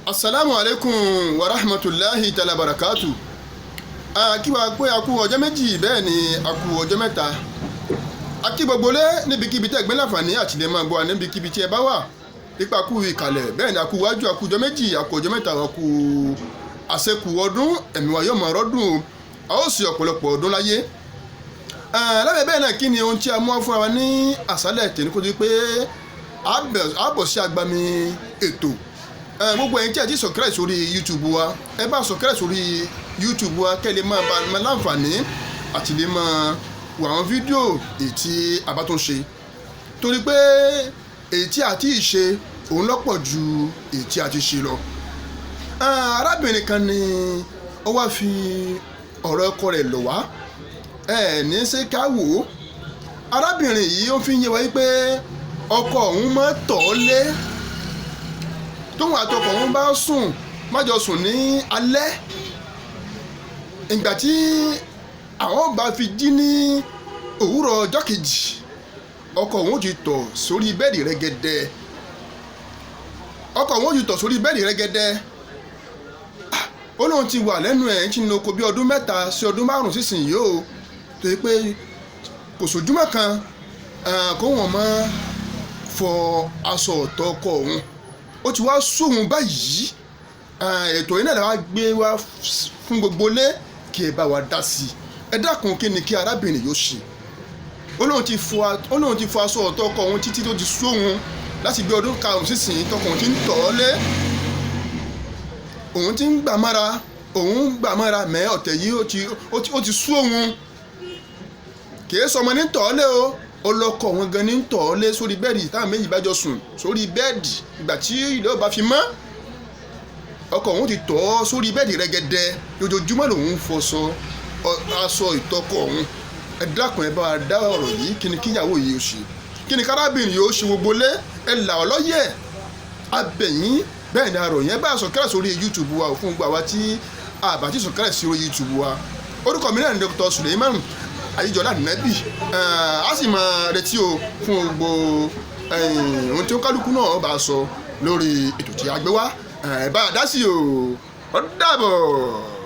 Asalaamu aleykum wa rahmatulahi ta'ala barakatu. A kí wa pé a kú ọjọ́ méjì, bẹ́ẹ̀ ni a kú ọjọ́ mẹ́ta. A kí gbogbo lé níbikíbi tẹ́ gbé láǹfààní àti lè máa gbọ́ wa níbikíbi tí ẹ bá wà. Ipa kú ìkàlẹ̀, bẹ́ẹ̀ ni a kú wájú, a kú ọjọ́ méjì, a kú ọjọ́ mẹ́ta, a kú àṣekù ọdún. Ẹ̀mí wa yóò máa rọ́dùn o, a ó sì ọ̀pọ̀lọpọ̀ ọdún láyé. Lábẹ́ bẹ́ẹ̀ náà, kí ni ohun tí a mú wá fúnra wa ní àṣálẹ̀ tèmi kó tó di pé a bọ̀ sí agbami ètò? Gbogbo ẹ̀yin tí a ti subscribe sórí YouTube wa, ẹ bá subscribe sórí YouTube wa kẹ́ lè máa bá máa láǹfààní àti lè máa wo àwọn fídíò èyí tí a bá tún ṣe, torí pé èyí tí a ti ṣe òun lọ́pọ̀ ju èyí tí a ti ṣe lọ. Arábìnrin kan ni ó wá fi ọ̀rọ̀ ọkọ rẹ̀ lọ̀ wá. Ẹ ní ṣe ká wò ó. Arábìnrin yìí, ó fi ń yé wa wípé ọkọ òun máa tọ̀ ọ́ lé. Tóun àtọkọ òun bá sùn, má jọ sùn ní alẹ́, ìgbà tí àwọn bá fi jí ní òwúrọ̀ ọjọ́ kejì, ọkọ òun ti tọ̀ sórí bẹ́ẹ̀dì rẹ́gẹ́dẹ́. Ọkọ òun ti tọ̀ sórí bẹ́ẹ̀dì rẹ́gẹ́dẹ́. Ó lóun ti wà lẹ́nu ẹ̀ ń ti lóko bí ọdún 3 sí ọdún 5 sísìn yìí o, tó yẹ pé kò sójúmọ́ kan kó wọ́n mọ́ fọ aṣọ ọ̀tọ̀ ọkọ òun. Ó ti wá sóhun báyìí. Ètò yìí náà la wá gbé wá fún gbogbo lé kí ẹ bá wa dá sí i. Ẹ dákun, kí ni kí arábìnrin yóò ṣe? Ó lóun ti fọ aṣọ ọ̀tọ̀ ọkọ òun títí tó ti sóhun láti bí ọdún 5 sísìn, tọkọ òun ti ń tọ̀ ọ́ lé. Òun ti ń gbà mọ́ra, òun ń gbà mọ́ra mẹ́. Ọ̀tẹ̀ yìí, ó ti sú òun. Kì í sọmọ ní tọ̀ ọ́ lé o, ọlọ́kọ̀ wọn gan ní tọ̀ ọ́ lé sórí bẹ́ẹ̀dì. Táwọn méjì bá jọ sùn sórí bẹ́ẹ̀dì, ìgbà tí ilé ọba fi mọ́, ọkọ òun ti tọ̀ ọ́ sórí bẹ́ẹ̀dì rẹ́gẹ́dẹ́. Lójoojúmọ́ lòun ń fọṣọ aṣọ ìtọ́kọ òun. Ẹ dákun, ẹ bá wa dá ọ̀rọ̀ yìí. Kí ni kíyàwó yìí ó ṣe? Kí ni kárábìnrin yìí ó ṣe? Gbogbo lé, ẹ là ọ́ lọ́yẹ̀ abẹ̀yìn. Bẹ́ẹ̀ ni àròyìn. Ẹ bá subscribe sórí YouTube wa fún gbogbo àwa tí àbá tí subscribe sí orí YouTube wa. Orúkọ mi náà ni Dr. Suleiman Ayíjọlá Nẹ́bì. A sì máa retí o fún gbogbo ohun tí ó kálukú náà bá sọ lórí ètò tí a gbé wá. Ẹ bá a dá sí o. Ó dàbọ̀.